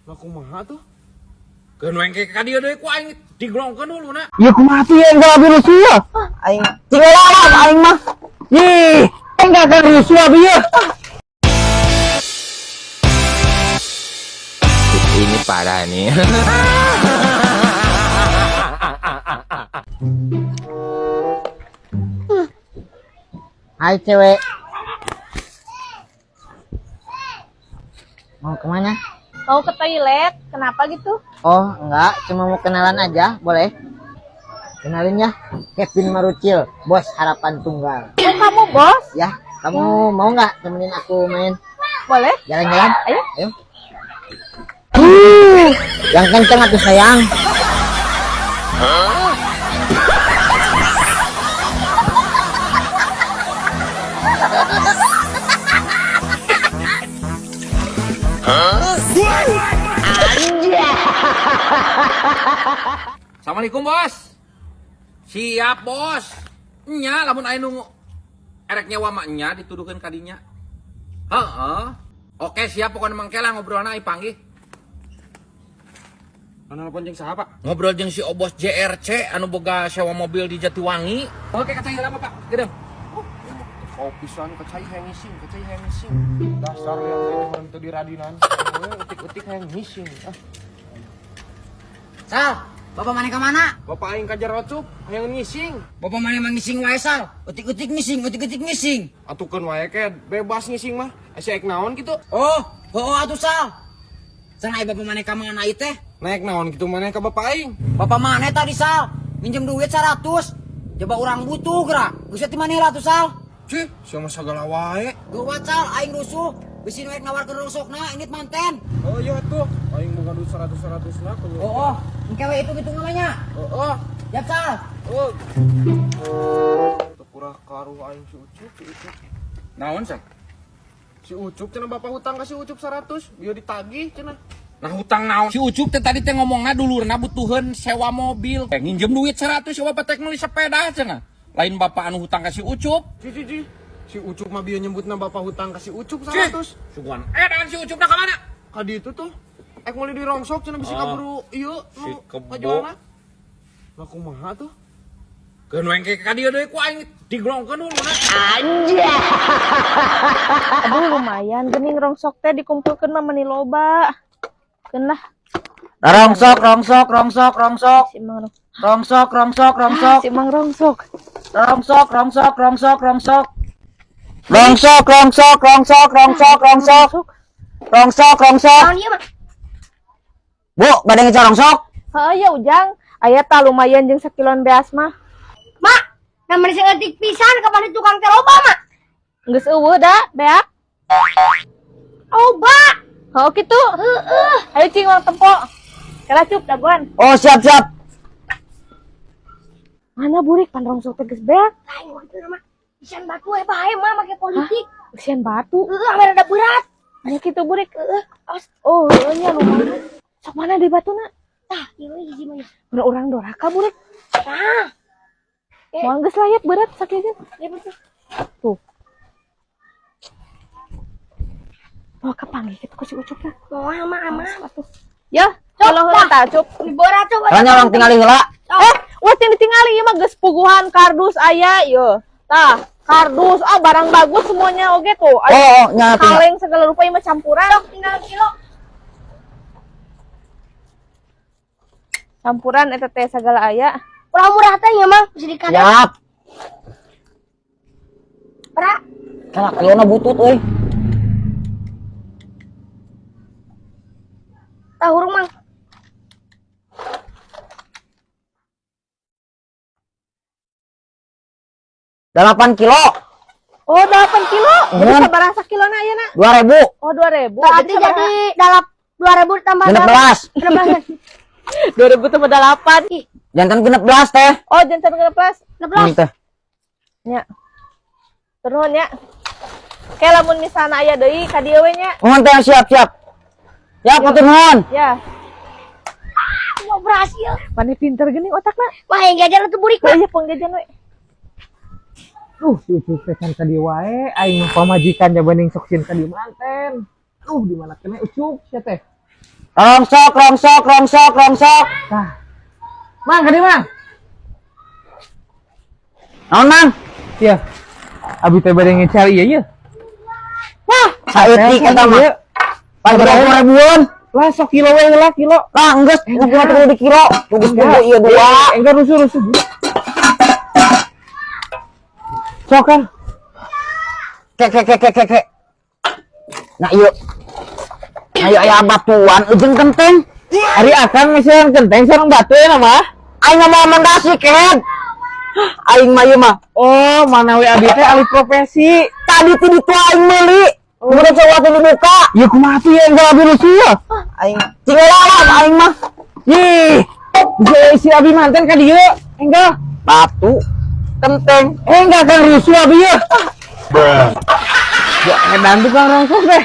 Lah kumaha tuh? Keun we engke ka dieu deui ku aing diglongkeun huluna. Ya kumaha tuh ya enggak abi rusuh ya. Aing tinggal aing mah. Ih, enggak akan rusuh abi ya. Ini parah nih. Hai cewek. Mau kemana? Mau ke toilet, kenapa gitu? Oh, enggak, cuma mau kenalan aja, boleh? Kenalin ya, Kevin Marucil, bos Harapan Tunggal. Oh, kamu bos? Ya, kamu mau nggak temenin aku main Boleh? jalan-jalan? Ayo. Ayo. Yang kenceng atuh sayang. Assalamualaikum bos. Siap bos. Nya lamun aya nu erek nyewa mah nya dituduhkeun ka dinya. Heeh. Oke siap pokoknya mangke lah ngobrolna ai panggih. Mana nelpon jeung saha, Pak? Ngobrol jeung si Obos JRC anu boga sewa mobil di Jatiwangi. Oke kacai heula Pak. Gedeung. Kopi pisan kacai hayang ngising, kacai hayang ngising. Dasar yang ini orang teu diradinan. Utik-utik hayang ngising. Ah, Sal, bapak mana kemana? bapak aing kajar rocup, hayang ngising. Bapak mana emang ngising wae Sal? Utik-utik ngising, utik-utik ngising. Atukeun wae ke bebas ngising mah. Asa ek naon kitu? Oh, oh atuh Sal. Sana ai bapak mana kemana ieu teh? Naik naon kitu maneh ka bapak aing? Bapak mana tadi Sal? Minjem duit 100. Coba orang butuh gerak. Geus ti maneh lah tuh Sal. Cih, sia mah sagala wae. Gawat Sal, aing rusuh. Bisi nu rek nawarkeun rosokna ini manten. Oh iya tuh, aing boga duit 100-100 na kudu. Oh, oh, engke we hitung-hitung namanya. Oh, oh. Siap Sal. Oh. Teu kurah karuh aing si Ucup, si Ucup. Naon sah? Si Ucup cenah bapak hutang ka si Ucup 100, dia ditagih cenah. Nah hutang naon? Si Ucup teh tadi teh ngomongna dulurna butuheun sewa mobil. Nginjem duit 100 si bapak teh meuli sepeda cenah. Lain bapak anu hutang ka si Ucup. Ci ci ci. Si Ucup mah bieu nyebutna bapak hutang ka si Ucup Cih, 100. Suguhan edan si Ucup na ka mana? Ka ditu tuh. Ek meuli dirongsok cenah bisi Ah. kaburu ieu Si nu kebo. kajualna. Lah kumaha tuh? Keun we engke ka dieu deui ku aing diglongkeun huluna. Aduh, lumayan gening rongsok teh dikumpulkeun mah meni loba. Keun lah Rongsok, rongsok, rongsok, rongsok. si Mang rongsok. Rongsok, rongsok, rongsok. Si Mang rongsok. Rongsok, rongsok, rongsok, rongsok. Rongsok, rongsok, rongsok, rongsok, rongsok. Rongsok, rongsok. Bu, bade ngecar rongsok. Heeh ya Ujang, aya tah lumayan jeung sakiloan beas mah. Mak, namanya seetik pisan kepada tukang teh loba, Mak. Geus eueuh da beak. Loba. Heuh kitu. Heeh. Ayo cing urang tempo. Kela cup dagoan. Oh, siap, siap. Mana burik pan rongsok teh geus beak. Lain waktu itu, Mak. Isian batu we bae, Mak, make politik. Usian batu. Heeh, ame rada berat. Aya kitu burik. Heeh. Awas. Oh, heueuh nya lumayan. Sok mana di batuna? Tah, ieu hiji mah. Mun urang doraka burik. Tah, Moal geus layak berat sakieu. ieu betul. Tuh. Wah, kapanggih kitu ku si Ucup lah. Moal, Mak, aman. Atuh. Ya, kalau heula tah Cup. Berat coba. Soalnya orang tinggal heula. Wah ting ditingali ieu mah geus puguhan kardus aya ieu. Tah, kardus ah barang bagus semuanya oge tuh. Oh, Aya oh, nya tinggal. kaleng segala rupa ieu mah campuran. Tinggal kilo. Campuran eta teh segala aya. Murah-murah teh ya, Mang. Bisa dikadar. Siap. Pra. Kalah kilona butut euy. Tah hurung, Mang. Delapan kilo, Oh, 8 kilo. Jadi Nuhun. sabaraha sakilona ayeuna? 2000, Oh, 2000. Berarti jadi dalam 2000 tambah 16. 16. 2000 tambah 8. Ih, Jantan 16 teh. Oh, jantan 16. 16. Teh. Nya. Turun ya. Oke, lamun misalna aya deui ka dieu we nya. Nuhun teh siap, siap. Siap, hatur nuhun. Ya, Mau berhasil. maneh pinter geuning otakna. Wah, yang jajan itu burik, Wah, Mak. iya pengjajan we. Duh, si Ucup teh can ka dieu wae, aing mah pamajikan jabaning sok sieun ka dieu manten. Duh, di mana keneh Ucup sia teh? Rongsok, rongsok, rongsok, rongsok. Tah. Mang, kadi Mang. Naon, Mang? Iya. Abi teh bade ngecal ieu ieu. Wah, saeutik eta mah. Pan 20 ribuan. Lah sok kilo we lah kilo. Lah enggeus, nepi ka di kilo. Geus kudu ieu dua. Enggak rusuh rusuh. Sok kan. Ke ke ke ke ke ke. Nah ieu. Nah ieu aya batuan ujung kenteng. Ari akang misalnya kenteng sareng batu ya mah. Aing mah mau mandasi kehed. Aing mah ieu mah. Oh, mana we abi teh alih profesi. Tadi ti ditu aing meuli. Kemudian coba teh dibuka. Ya kumaha tuh ya enggak abi rusuh ya. Aing tinggal lah aing mah. Ih, bisa isi abi manten ka dieu. Enggak. Batu kenteng. Eh enggak kan rusuh abi ya. Ya, edan tukang rongsok deh.